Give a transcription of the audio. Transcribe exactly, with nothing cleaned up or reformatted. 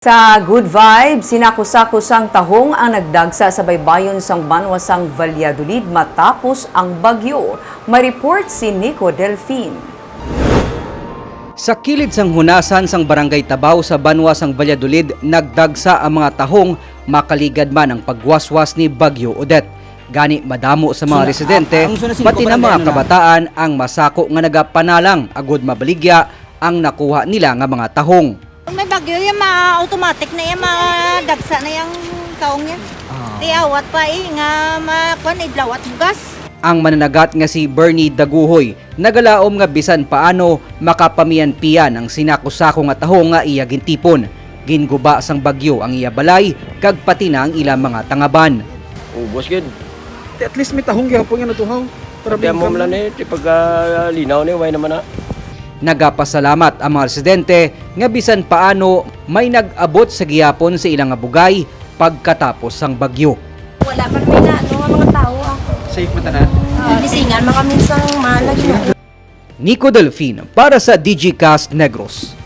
Sa Good Vibes, sinako-sako sang tahong ang nagdagsa sa baybayon sang banwa sang Valladolid matapos ang bagyo. May report si Nico Delfin. Sa kilid sang hunasan sang Barangay Tabaw sa banwa sang Valladolid, nagdagsa ang mga tahong makaligad man ang pagwaswas ni Bagyo Odette. Gani, madamo sa mga residente, pati na mga kabataan ang masako nga nagapanalang agud mabaligya ang nakuha nila nga mga tahong. May bagyo, yung ma-automatic na yan, madagsa na yung kaong yan. Ah. Di awat pa eh, nga ma-, kwan, idlawat bugas. Ang mananagat nga si Bernie Daguhoy nagalaom nga bisan paano makapamian-pian ang sinako-sako nga tahong nga iya gintipon. Ginguba sang bagyo ang iya balay kag pati na ang ila mga tangaban. Ubos gid. At least may tahong gihapon nga natuhaw. Pati amo man ni, ti pagkalinaw ni, way naman na. Nagapasalamat ang mga residente nga bisan paano may nag-abot sa gihapon sa ilang nga bugay pagkatapos sang bagyo. Wala man may na, ano, nga mga tao, ah. Safe man tanan? Ah, bisingan, mga minsang malagyo. Nico Delfin para sa Digicast Negros.